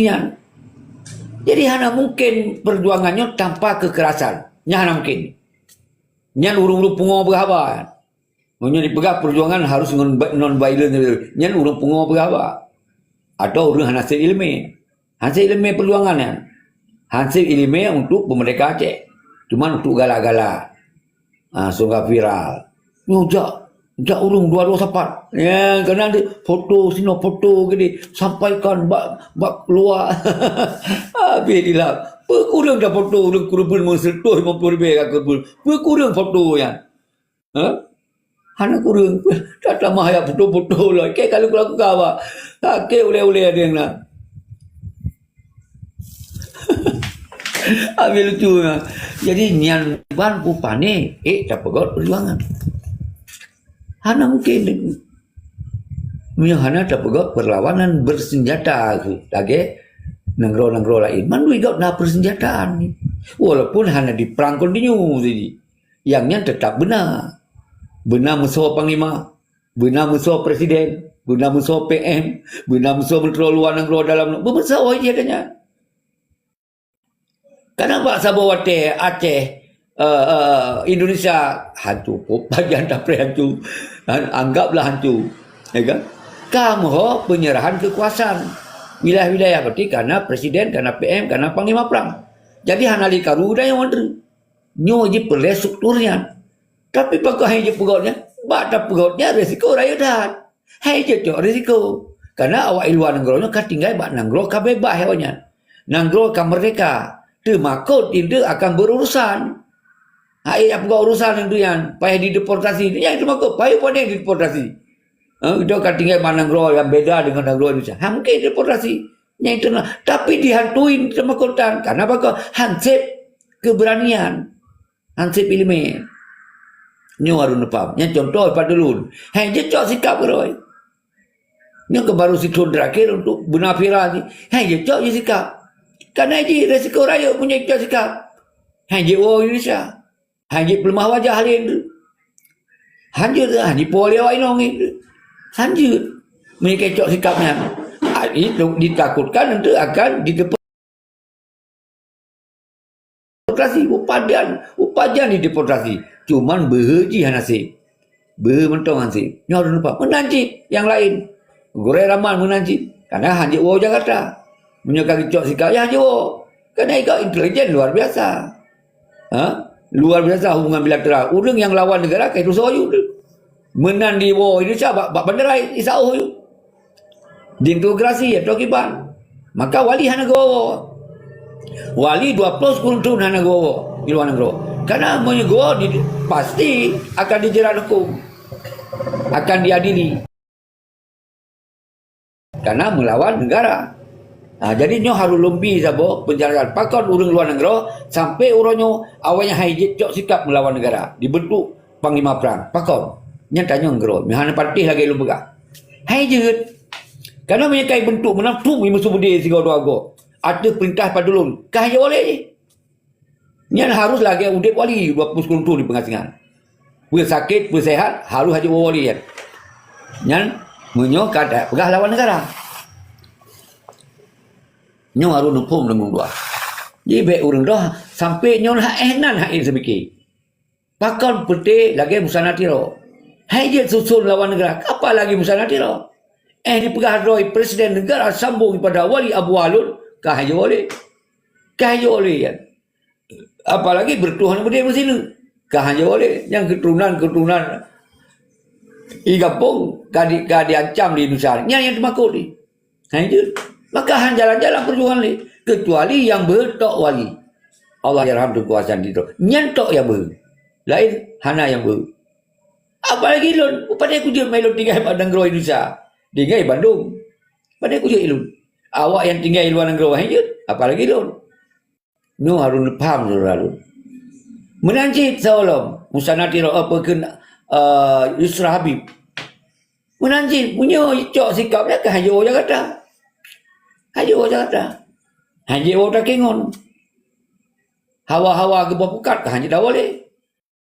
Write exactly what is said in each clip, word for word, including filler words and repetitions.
nyan. Jadi hana mungkin perjuangan nyoe tanpa kekerasan. Nyan hana mungkin. Nyan ureuëng-ureuëng pungo beuhaba. Meunyoe dipeugah perjuangan harus ngon ba-, non violent, nyan ureuëng pungo beuhaba. Atau ureuëng hana sép iéleumé. Hana sép iéleumé perjuangan nyan. Hana sép iéleumé untuk peumerdeka Aceh. Cuman untuk gala-gala. Ha, sehingga viral. Nyoe jak, jak ureuëng dua-dua sapat. Ya, kena di foto sinoe, foto gini, sampaikan bak, bak luar. Habis dilap. Peue kureueng dah foto ureuëng keureubeuen meuseutoh limong ploh ribèe ka keureubeuen. Peue kureueng foto nyan? Ha? Hana kureueng. Tak tamah ya foto-foto lah. Kek kalau aku kawa. Kek uleh-uleh ada yang nak. Habis lucu nah. Jadi nyan ban peue pané, eh, tapeugöt perjuangan. Hana mungkin. Meunyoe hana tapeugöt perlawanan bersenjata lagèe nanggroe-nanggroe laén. Mandum göt na persenjataan. Walaupun hana diperang kontinu tadi. Nyang nyan tetap beuna. Beuna meusoe panglima, beuna meusoe presiden, beuna meusoe P M, beuna meusoe menteri luwa nanggroe dalam, beumeusoe jih geutanyoe. Karena bak saboh watèe Aceh, eh, eh, Indonesia hanco, pajan tapreh hanco, an-, anggaplah hanco, ya kan? Ka meuho penyerahan kekuasaan wilayah-wilayah, berarti kana presiden, kana P M, kana panglima perang. Jadi hana lé karu dan nyang mandiri. Nyoe jih peureulèe struktur nyan. Tapi pakon hai jih peugöt nyan? Bak tapeugöt nyan risiko rayeuk that. Hai jeuet cok risiko. Karena awak i luwa nanggroe nyoe ka tinggai bak nanggroe ka beubaih awak nyan. Nanggroe ka merdeka. Teumakot indeuek akan berurusan. Hai jak peugöt urusan indeuek nyan, payah dideportasi. Nyang teumakot, payah pane dideportasi. Ha, kita ka tinggai bak nanggroe nyang beda dengan nanggroe Indonesia. Ha, mungkin deportasi. Nyang internal. Tapi dihantui teumakot tan. Karena pakon? Hansép keberanian. Hansép iéleumé. Nyoe harôh neupaham. Nyan contoh pat ulôn. Hai jeuet cok sikap keudroe. Nyoe keuh baru sithon terakhir untuk beuna viral jih. Hai jeuet cok jih sikap. Karena jih resiko rayeuk meunyoe cok sikap. Hai jeuet woe Indonesia. Hai jeuet peuleumah wajah lé tu. Hanjeuet, ha, jipo lé awak inong tu. Hanjeuet. Meunyoe cok sikap nyan. Ha, itu ditakutkan untuk akan dideportasi. Upajan, upajan dideportasi. Cuman beuhe jih hana sép. Beuhe mantong hana sép. Nyoe harôh neupaham. Meunan cit nyang laén. Gurèe ramal meunan cit. Karena hanjeuet woe Jakarta. Meunyoe ka geucok sikap, ya hanjeuet woe. Karena ikau intelijen luar biasa. Ha? Luar biasa hubungan bilateral. Ureueng nyang lawan negara ka itu soe yue. Meunan diwoe Indonesia bak, bak bandara Isa Oh yue. Diintegrasi atau kiban. Maka wali hana geuwoe. Wali dua ploh sikureueng thon hana geuwoe di luwa nanggroe. Karena meunyoe geuwoe, di, pasti akan dijerat hukum. Akan diadili. Karena meulawan negara. Ha, jadi nyoe harôh lôn bi saboh penjelasan pakon ureueng luwa nanggroe sampai uroe nyoe awaknyan hai jeuet cok sikap meulawan negara, dibentuk panglima perang. Pakon? Nyan tanyoe nanggroe, meuhana patéh lagèe lôn peugah. Hai jeuet. Karena meunyoe ka ibentuk meunan, pum, imeusubudé sigoe dua goe ateueh peurintah padulon, ka hai jeuet woe lé jih. Nyan harôh lagèe udép wali dua ploh sikureueng thon di peungasingan. Peue sakét, peue seuhat, harôh hajat woe lé nyan. Nyan meunyoe ka tapeugah lawan negara. Nyoe harôh neuphom deungon dua. Jadi bèk ureueng droe sampai nyoe hak éh nan hak éh seumike. Pakon peuté lagèe Musa Natiro. Hai jeuet suson lawan negara, apalagi Musa Natiro. Éh dipeugah droe presiden negara sambong pada wali Abu Alun, ka hai jeuet woe lé. Ka hai jeuet woe lé nyan. Apalagi beureutoh aneuk beudé meusineuk. Ka han jeuet woe lé. Nyang keuturonan-keuturonan i gampông ka di, ka diancam di Indonesia. Nyan nyang teumakot lé. Han jeuet. Maka han jalan-jalan peujuangan lé. Keucuali nyang beutok wali. Allahyarham Teungku Hasan Tito. Nyan tok nyang beu. Laén hana nyang beu. Apalagi lôn, padahai kujeuet meuilôn tinggai bak nanggroe Indonesia. Tinggai Bandung. Padahai kujeuet ilôn. Awak nyang tinggai luwa nanggroe han jeuet, apalagi lôn. Nyoe harôh neupham syedara lôn. Meunan cit saboh lom, Musa Natiro, apa kheun, eh, Yusra Habib. Meunan cit, meunyoe cok sikap nyan ka han jeuet woe Jakarta. Han jeuet woe Jakarta. Han jeuet woe Takengon. Hawa-hawa geuboh pukat ka han jeuet dawoe lé.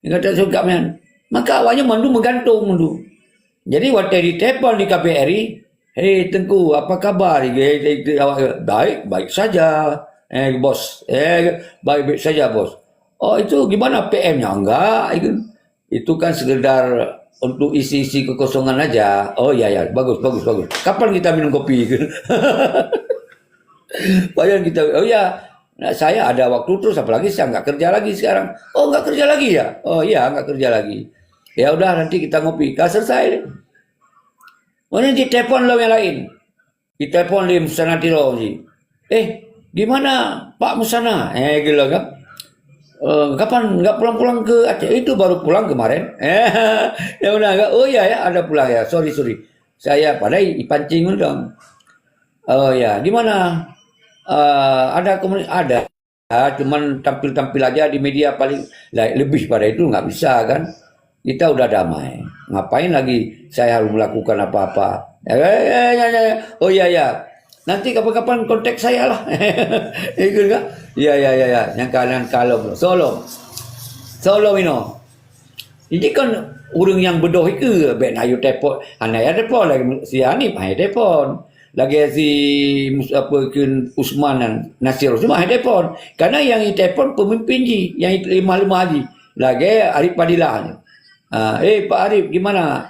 Nyang ka tasungkab nyan. Maka awaknyan mandum meugantung mandum. Jadi watèe jitelepon di K B R I, "Hei Teungku, apa kabar?" Baik, baik saja, eh, Bos. Eh, baik-baik saja, Bos. "Oh, itu gimana P M-nya?" "Enggak, itu, itu kan sekedar untuk isi-isi kekosongan aja." "Oh, ya, ya, bagus, bagus, bagus. Kapan kita minum kopi?" Padahal kita, "Oh ya, nah, saya ada waktu terus, apalagi saya nggak kerja lagi sekarang." "Oh, nggak kerja lagi ya?" "Oh iya, nggak kerja lagi." "Ya udah, nanti kita ngopi." Ka selesai. Kemudian ditelepon lom yang lain. Ditelepon lé Musana Tiro ji. "Eh, di mana Pak Musana?" Eh, gitu kan. "Eh, kapan nggak pulang-pulang ke Aceh?" "Itu baru pulang kemarin." Eh, yang benar kan? "Oh iya ya, ada pulang ya. Sorry, sorry. Saya padahal ipancing undang." "Oh ya, gimana? Eh, ada komunikasi?" "Ada. Ah, cuman tampil-tampil aja di media paling, la-, lebih pada itu nggak bisa kan. Kita udah damai. Ngapain lagi saya harus melakukan apa-apa?" Eh, eh, ya, ya, ya. "Oh ya, ya. Nanti kapan-kapan kontak saya lah." Itu kan? "Ya, ya, ya, ya. Yang kanan kalau belum. Solom. Solom ino." Jadi kan ureuëng nyang beudôh ikeue, bèk na yue telepon, hana yue telepon lagèe si Hanif, hana telepon. Lagèe si Mus-, apa, kheun Usman nyan, Nasir Usman, hana telepon. Karena nyang itelepon pemimpin jih, nyang lemah-lemah jih. Lagèe Arif Fadilah nyan. "Ah, eh, Pak Arif, gimana?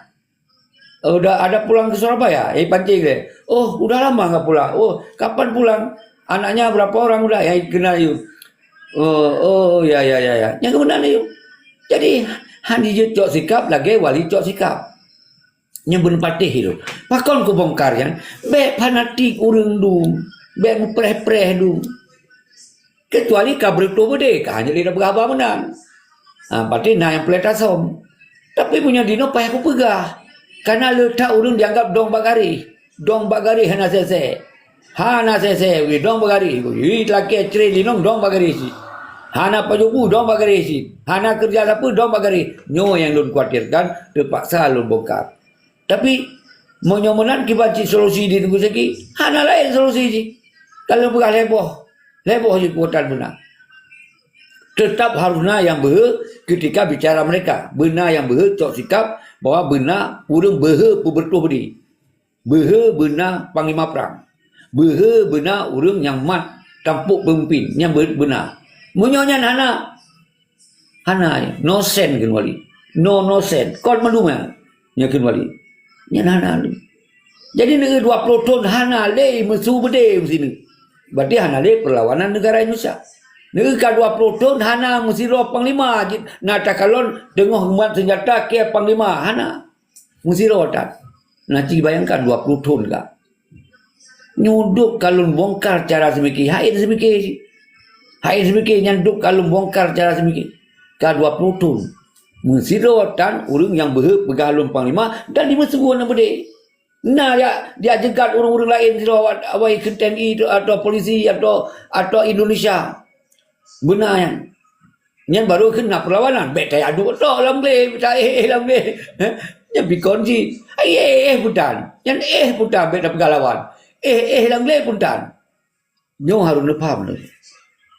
Udah ada pulang ke Surabaya?" Eh, pancing deh. "Oh, udah lama nggak pulang." "Oh, kapan pulang? Anaknya berapa orang udah?" Ya, kenal yue. "Oh, oh, ya, ya, ya, ya." Nyang keunan yue. Jadi, hana jeuet cok sikap, lagèe wali cok sikap. Nyang beuneupatéh itu. Pakon kubongkar nyan? Bèk fanatik ureuëng dum. Bèk mupreh-preh dum. Kecuali ka beureutoh beudé, ka hana lé tapeugah haba meunan. Ha, berarti na nyang peuleueh tasöm. Tapi meunyoe dinoe payah kupeugah. Karena le that ureuëng dianggap dong bak garéh. Dong bak garéh hana sese. Hana sese, wih, dong bak garéh. Wih, lakèe cre linong dong bak garéh cit. Hana pajoh bu dong bak garéh cit. Hana keureuja sapeue dong bak garéh. Nyoe nyang lôn khawatirkan, teupaksa lôn bongkar. Tapi, meunyoe meunan kiban cit solusi di Teungku Zaki, hana laén solusi jih. Kalau peugah lhèe boh, lhèe boh jih keukuatan beuna. Tetap harus na nyang beuhe ketika bicara mereka. Beuna nyang beuhe cok sikap bahwa beuna ureuëng beuhe peubeureutoh beudé. Beuhe beuna panglima prang. Beuhe beuna ureuëng nyang mat tampok peumimpin, nyang beu-, beuna. Meunyoe nyan hana, hana, no sen kheun wali. No, no sen. Kon mandum nyan, nyan kheun wali. Nyan hana lé. Jadi, neu dua ploh thon hana lé meusu beudé meusineuk. Berarti hana lé perlawanan negara Indonesia. Neu ka dua ploh thon hana meusidroe panglima jih na takalon teungoh geumat seunjata keu panglima, hana. Meusidroe that. Nah, ci bayangkan dua ploh thon ka. Nyoe dub ka lôn bongkar cara seumike, hai seumike. Hai seumike nyan dub ka lôn bongkar cara seumike. Ka dua ploh thon. Meusidroe tan ureuëng nyang beuhe peugah lôn panglima dan dimeusugoe na beudé. Na jak, jak jeugat ureuëng-ureuëng laén sidroe awai, awai keu T N I tu, atau polisi, atau, atau Indonesia. Beuna nyan. Nyan baru kheun na perlawanan. Bèk tajak duek tok lam glé, bèk ta éh-éh lam glé. Nyan bikon cit. Ai éh-éh peutan. Nyan éh peutan bèk tapeugah lawan. Éh-éh lam glé peutan. Nyoe harôh neupaham lé.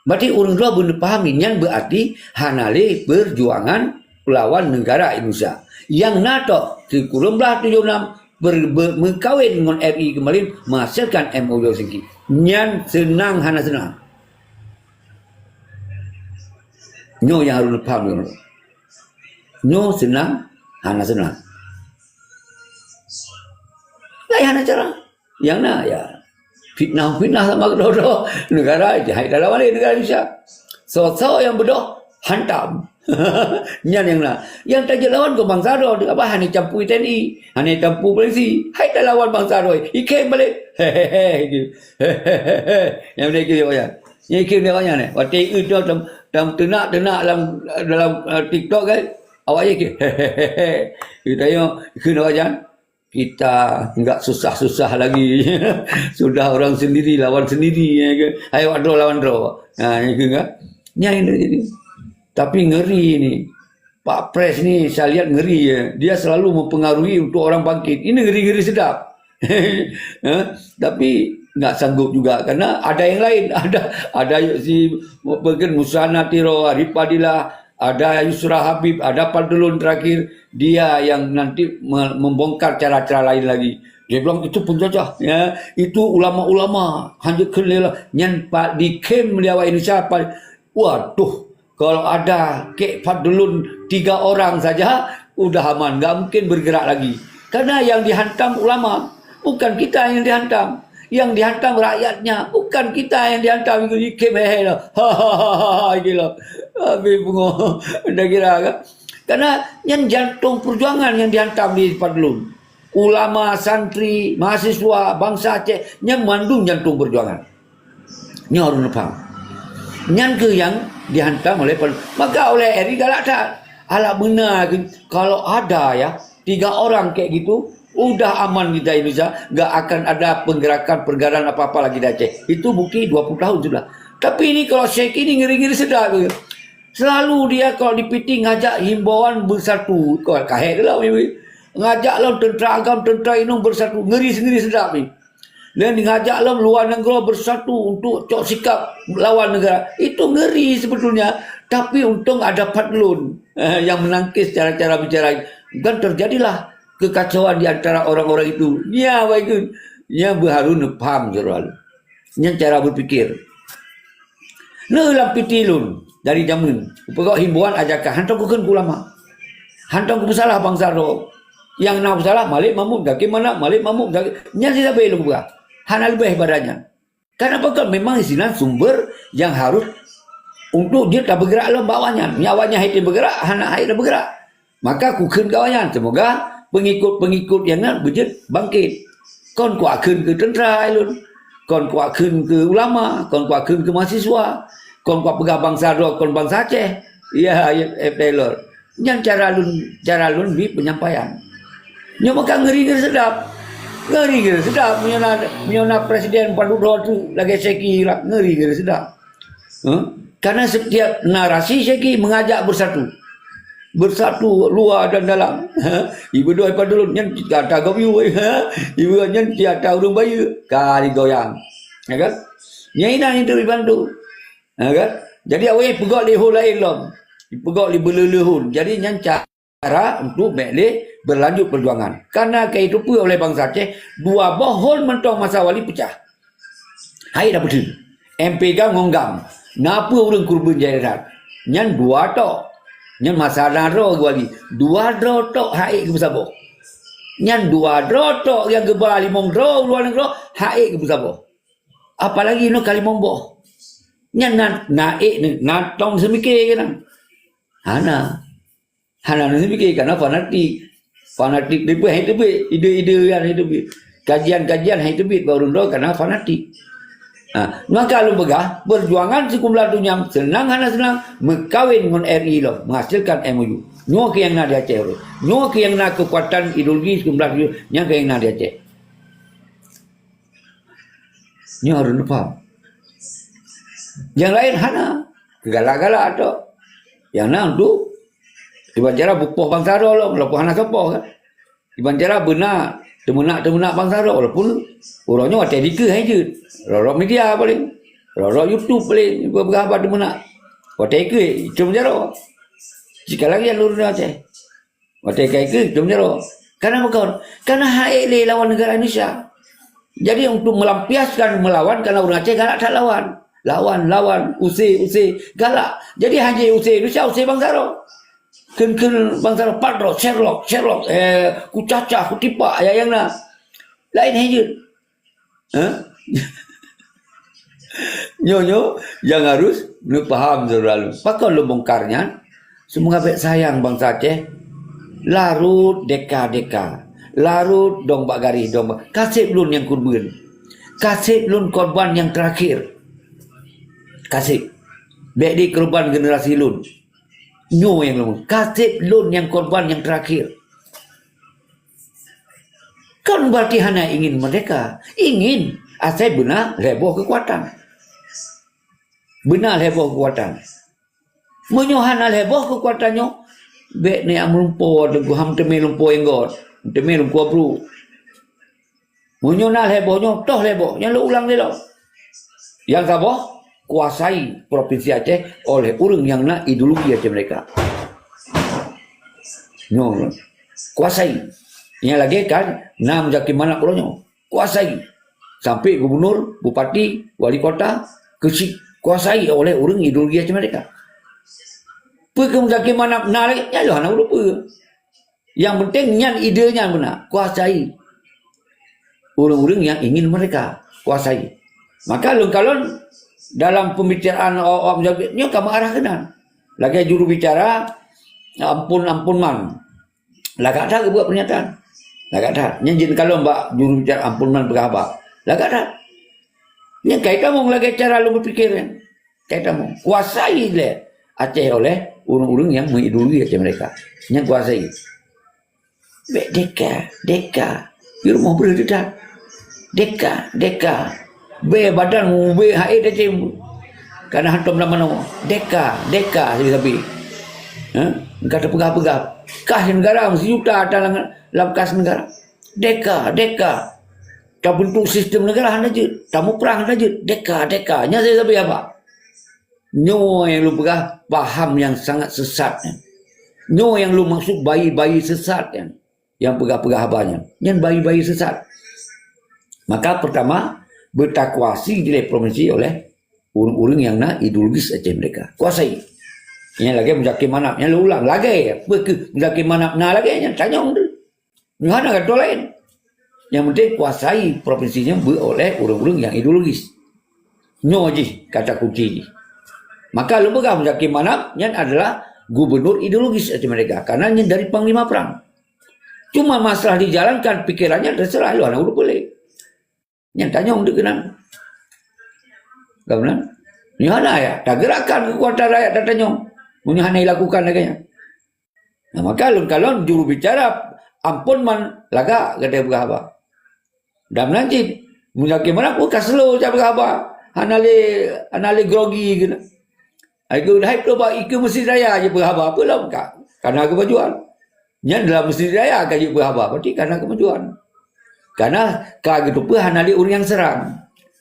Berarti ureuëng droe beuneupahami nyan berarti hana lé perjuangan lawan negara Indonesia. Nyang na tok sikureueng blaih tujoh nam ber-, be-, meukawen ngon R I keumalin menghasilkan M O U Helsinki. Nyan seunang hana seunang. Nyoe nyang harôh neupaham lé. Nyoe seunang hana seunang. Laén hana cara. Nyang na, ya, fitnah-fitnah sama keudroe-droe. Negara jih hai talawan lé negara Indonesia. Soe-soe nyang beudôh, hantam. Nyan nyang na. Nyang tajak lawan kon bansa droe, apa hana campur T N I, hana campur polisi. Hai talawan bansa droe. Ikhém balek. Hehehe, gitu. Hehehe. Nyang beudôh ikheun awaknyan. Nyang ikheun awaknyan, eh. Watèe ikheun tu tam-, tam-, teunak-teunak dalam, dalam, eh, TikTok, kan. Awaknyan ikheun. Hehehe. Kita nyoe ikheun awaknyan. Kita enggak susah-susah lagi. Sudah orang sendiri lawan sendiri, ya ke? Hai awak droe lawan droe. Ha, ya ke, kan? Nyan yang terjadi. Tapi ngeri ni. Pak Pres ni saya lihat ngeri, ya. Dia selalu mempengaruhi untuk orang bangkit. Ini ngeri-ngeri sedap. Ha? Tapi enggak sanggup juga karena ada yang lain. Ada, ada si, apa kan, Musana Tiro, Arif Fadilah, ada Yusra Habib, ada Fadlun terakhir, dia yang nanti me-, membongkar cara-cara lain lagi. Dia bilang, "Itu penjajah, ya, itu ulama-ulama, hanjeuet kheun lé lah." Nyan pat dikhém lé awak Indonesia, pat, waduh, kalau ada Kek Fadlun tiga orang saja, udah aman, nggak mungkin bergerak lagi. Karena yang dihantam ulama, bukan kita yang dihantam. Yang dihantam rakyatnya, bukan kita yang dihantam. Itu dikhém hehe lah. Hahaha, gitu lah. Habis pungo. Dah kira kan? Karena nyan jantung perjuangan yang dihantam di Fadlun. Ulama, santri, mahasiswa, bangsa Aceh, nyan mandum jantung perjuangan. Nyoe harus neupaham. Nyan keuh nyang dihantam oleh pen-, maka oleh R I galak that. Alah beuna keuh, kalau ada ya, tiga orang kayak gitu, udah aman kita Indonesia, nggak akan ada penggerakan, pergerakan apa-apa lagi di Aceh. Itu bukti dua puluh tahun sudah. Tapi ini kalau Syekh ini ngeri-ngeri sedap keuh. Selalu dia kalau di P T ngajak himbauan bersatu. Kau kahek lah, weh, weh. Ngajak lom tentera agam, tentera inong bersatu. Ngeri-ngeri sedap ni. Dan ngajak lom luar negara bersatu untuk cok sikap lawan negara. Itu ngeri sebetulnya. Tapi untung ada Fadlun, eh, yang menangkis cara-cara bicara. Dan terjadilah kekacauan di antara orang-orang itu. Ya, baik. Yang baru neupaham, Zurwal. Nyan cara berpikir. Neulam P T lôn dari jameun, peugah himbauan ajakan, hantom kukheun keu ulama. Hantom kupeusalah bansa droe. Nyang na peusalah Malik Mahmud, Gaki Manap, Malik Mahmud, Gaki, nyan sisabe lôn peugah. Hana leubeh bak nyan. Karena peugah memang sinan sumber nyang harus untuk jeuet ka bergerak lom bak awaknyan. Meunyo awaknyan hai tém bergerak, hana hai bergerak. Maka kukheun keu awaknyan, seumoga pengikut-pengikut nyang na beujeuet bangkit. Kon kuakheun keu teuntera lôn, kon kuakheun keu ulama, kon kuakheun keu mahasiswa, kon kupeugah bansa droe kon bansa Aceh. Ya, F Taylor. Nyan cara lôn, cara lôn bi penyampaian. Nyoe maka ngeri-ngeri sedap. Ngeri-ngeri sedap. Meunyoe na, meunyoe na presiden padub droe tu lagèe Syeki lah, ngeri-ngeri sedap. Huh? Karena setiap narasi Syeki mengajak bersatu. Bersatu luar dan dalam. Ibu doa pada dulu nyan kita gop yu. Ibu nyan kita ureueng bayeue. Kali goyang. Ya kan? Nyai na itu dibantu. Ha, kan? Jadi awai peugah lé hon laén lom. Peugah lé beuleuh-leuh hon. Jadi nyan cara untuk bèk lé berlanjut perjuangan. Karena ka iteupeue oleh bansa Aceh, dua boh hon mantong masa wali peucah. Hai dah beutôi. M P GAM ngon GAM. Na peue ureueng keureubeuen jai that? Nyan dua tok. Nyan masa na droe wali. Dua droe tok hai geupeusaboh. Nyan dua droe tok nyang geuba limong droe luar nanggroe hai geupeusaboh. Apalagi nyoe ka limong boh. Nyan na, na ék ni, na tong seumike keunan. Hana. Hana na seumike karena fanatik. Fanatik teubiet, hai teubiet. Ide-ide nyan hai teubiet. Kajian-kajian hai teubiet bak ureueng droe karena fanatik. Ha, maka lôn peugah, perjuangan sikumla donya seunang hana seunang, meukawen ngon R I lom, menghasilkan M O U. Nyoe keuh nyang na di Aceh. Nyoe keuh nyang na keukuatan ideologi sikumla donya, nyang keuh nyang na di Aceh. Nyoe harôh neupaham. Nyang laén hana. Galak-galak tok. Nyang na untuk iban cara beupoh bansa droe lom, walaupun hana soe poh kan. Iban cara beuna teumeunak-teumeunak bansa droe, walaupun uroe nyoe watèe dikeue hai jeuet. Rot-rot media paléng. Rot-rot YouTube paléng, peugah haba teumeunak. Watèe dikeue, itu cara. Jika lagi alur Aceh. Watèe ka ikheun, dum jaroe. Karena pakon? Karena han ék lé lawan negara Indonesia. Jadi, untuk melampiaskan melawan, karena ureueng Aceh galak that lawan. Lawan, lawan, use, use, galak. Jadi, han jeuet use Indonesia, use bansa droe. Kheun-kheun bansa droe, pat droe, Sherlock, Sherlock, eh, kucacah, kutipak, ya, nyang na. Laén han jeuet. Ha? Nyoe-nyoe nyang harôh neupaham, syedara lôn. Pakon lôn bongkar nyan? Seumoga bèk sayang bansa Aceh. Larot deka-deka. Larot dong bak garéh, dong bak, kaseb lôn nyang keureubeuen. Kaseb lôn korban nyang teurakhir. Kaseb. Bèk di korban generasi lôn. Nyoe nyang lôn. Kaseb lôn nyang korban nyang teurakhir. Kan berarti hana ingin merdeka. Ingin, asai beuna lhèe boh keukuatan. Beuna lhèe boh keukuatan. Meunyoe hana lhèe boh keukuatan nyoe, bèk neumeulumpoe, teungku, han teumé lumpoe inggôt, teumé lumpoe brôk. Meunyoe na lhèe boh nyoe, toh lhèe boh, nyan lôn ulang lé lom. Nyang saboh, kuasai Provinsi Aceh oleh ureueng nyang na ideologi Aceh Merdeka. Nyoe, kuasai. Nyang lagée kan, na Muzakir Manaf uroe nyoe. Kuasai. Sampai gubernur, bupati, wali kota, keuchik kuasai oleh ureuëng ideologi Aceh Merdeka. Peue keu Muzakir Manaf na lagée nyan, lôn hana ureuëng peue. Yang penting nyan ide nyan beuna, kuasai. Ureuëng-ureuëng yang ingin merdeka, kuasai. Maka lôn kalon dalam pembicaraan awak-awak Muzakir nyoe ka meuarah keunan. Lagée juru bicara Ampon Ampon Man. Lagak that geubuat pernyataan. Lagak that. Nyan jeuet kalon bak juru bicara Ampon Man peugah haba. Lagak that. Nyan kai tamong lagée cara lôn berpikir nyan. Kai tamong. Kuasai lé Aceh oleh ureuëng-ureuëng yang mengideologi Aceh Merdeka. Nyan kuasai. Bék deka, deka. Di rumoh breueh teutab. Deka, deka. Bé badan ubé hai tacém. Kana hantom lam manoe. Deka, deka sabe-sabe. Ha? Ka teupeugah-peugah. Kas negara meusijuta ata lam, lam kas negara. Deka, deka. Tabentuk sistem negara hana jeuet. Tamuprang hana jeuet. Deka, deka. Nyan sabe-sabe haba. Nyoe nyang lôn peugah paham nyang sangat sesat nyan. Nyoe nyang lôn maksud bayi-bayi sesat nyan. Nyang peugah-peugah haba nyan. Nyan bayi-bayi sesat. Maka pertama, beutakuasi dilé provinsi oleh ureuëng-ureuëng nyang na ideologis Aceh Merdeka. Kuasai. Nyang lagée Muzakir Manaf, nyang lôn ulang lagée. Peue keu Muzakir Manaf na lagée nyan tanyong tu. Nyoe hana kata lain. Yang penting kuasai provinsi nyan beu oleh ureuëng-ureuëng yang ideologis. Nyoe jih kata kunci jih. Maka lôn peugah Muzakir Manaf nyan adalah gubernur ideologis Aceh Merdeka. Karena nyan dari panglima perang. Cuma masalah dijalankan pikirannya terserah lu anak udah boleh. Nyan tanyong deuk keunan. Gabungan. Nyoe hana ya, tagerakkan kekuatan rakyat tatanyong. Meunyoe hana dilakukan lagée nyan. Nah, maka lôn kalon juru bicara Ampon Man lagak gata peugah haba. Dan meunan cit, Muzakir Manaf pun ka slow jak peugah haba. Hana lé, hana lé grogi keunan. Ai keu hai tu bak ikeue Mesjid Raya je peugah haba, peue lom ka. Karena kemajuan. Nyan dalam Mesjid Raya ka jeuet peugah haba, berarti karena kemajuan. Karena ka geuteupeue hana lé ureuëng nyang serang.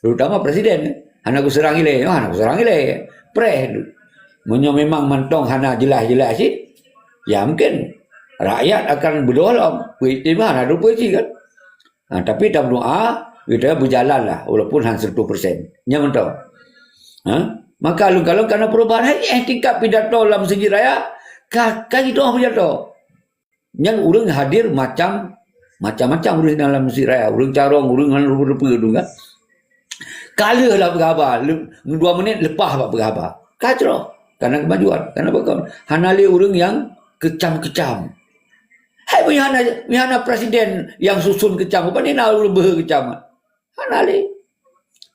Terutama presiden. Hana kuserang ilée, hana kuserang ilée. Preh tu. Meunyoe memang mantong hana jelas-jelas cit, ya mungkin rakyat akan beudôh lom. Peuiktibar hana dupeue cit kan. Ha, tapi tameudoa, kita berjalan lah, walaupun hana seratus persen. Nyan mantong. Ha? Maka lôn kalon karena perubahan, hai, eh, tingkat pidato lam Mesjid Raya, ka, ka jiteu'oh pidato. Nyan ureuëng hadir macam, macam-macam ureuëng dalam Mesjid Raya. Ureuëng carông, ureuëng hana rupa-rupa tu kan. Ka lheueh lah peugah haba, le-, dua menit leupah bak peugah haba. Ka jroh. Karena kemajuan. Karena apa? Hana lé ureuëng nyang keucam-keucam. Hai, meunyoe hana, meunyoe hana presiden nyang susun keucam, pane na ureuëng beuhe keucam? Hana lé.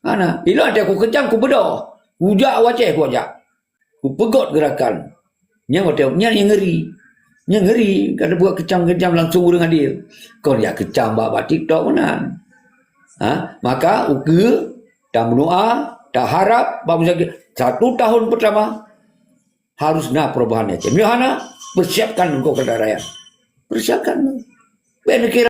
Hana. Ilôn até ku keucam, ku beudôh. Kujak u Aceh, kujak. Kupeugot geurakan. Nyan watée nyan nyang ngeri. Nyang ngeri, ka teubuet keucam-keucam langsung ureuëng adil. Kon jak keucam bak, bak TikTok meunan. Ha? Maka ukeue tameudoa, taharap bak Muzakir satu tahun pertama harus na perubahan nyan. Meunyoe hana, persiapkan engkau keuadaan rakyat. Persiapkan. Bék neukira